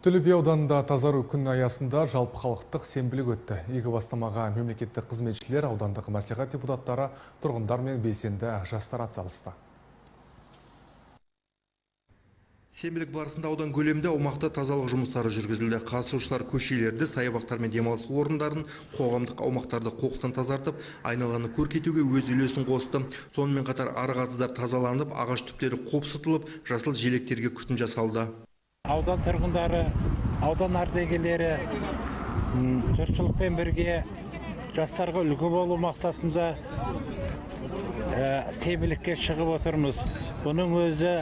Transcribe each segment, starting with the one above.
Төле би ауданында Тазару күні аясында жалпыхалықтық сенбілік өтті. Игі бастамаға мемлекеттік қызметшілер, аудандық мәслихат депутаттары, тұрғындар мен белсенді жастар атсалысты. Сенбілік барысында аудан көлемінде аумақта тазалық жұмыстары жүргізілді. Қатысушылар көшелерді, саябақтар мен демалыс орындарын, қоғамдық аумақтарды қоқыстан тазартып, айналаны көркейтуге өз үлесін қосты. Сонымен қатар арық атыздар тазаланып, ағаш түптері қопсытылып, жасыл желектерге күтім жасалды. Аудан тұрғындары, аудан ардагерлері жұртшылықпен бірге жастарға үлгі болу мақсатында сенбілікке шығып отырмыз. Бұның өзі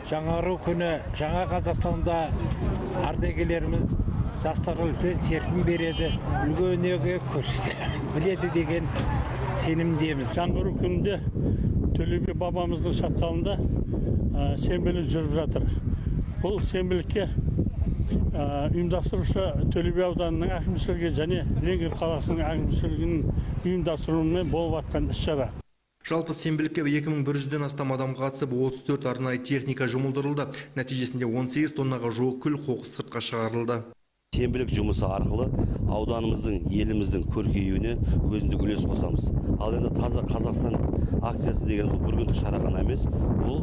жаңару күні, жаңа Қазақстанда ардагерлеріміз жастарға үлкен серпін береді, үлгі өнеге көрсете біледі деген сенімдеміз. Жаңғыру күнінде Төле би бабамыздың шатқалында сенбілік жүріп жатыр. Бұл сенбілікке ұйымдастырушы Төле би ауданының әкімшілігі және Ленгер қаласының әкімшілігінің ұйымдастыруымен болып жатқан іс шара. Жалпы сенбілікке 2100-ден астам адам қатысып, 34 арнайы техника жұмылдырылды. Нәтижесінде 18 тоннаға жуық күл, қоқыс сыртқа шығарылды. Сенбілік жұмысы арқылы ауданымыздың, еліміздің көркеюіне өзіндік үлес қосамыз. Ал енді Таза Қазақстан акциясы деген бұл бір күндік шара ғана емес, бұл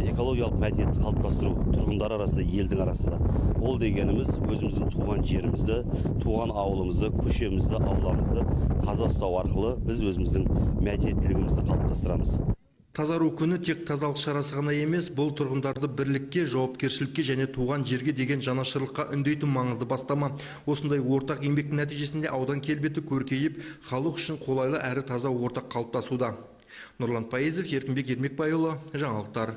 экологиялық мәдениетті қалыптастыру тұрғындар арасында, елдің арасында. Ол дегеніміз өзіміздің туған жерімізді, туған ауылымызды, көшемізді, ауламызды таза ұстау арқылы біз өзіміздің мәдениеттілігімізді қалыптастырамыз. Тазару күні тек тазалық шарасы ғана емес, бұл тұрғындарды бірлікке, жауапкершілікке және туған жерге деген жанашырлыққа үндейтін маңызды бастама. Осындай ортақ еңбектің нәтижесінде аудан келбеті көркейіп, халық үшін қолайлы әрі таза орта қалыптасуда. Нұрлан Пайызов, Еркінбек Ермекбайұлы, жаңалықтар.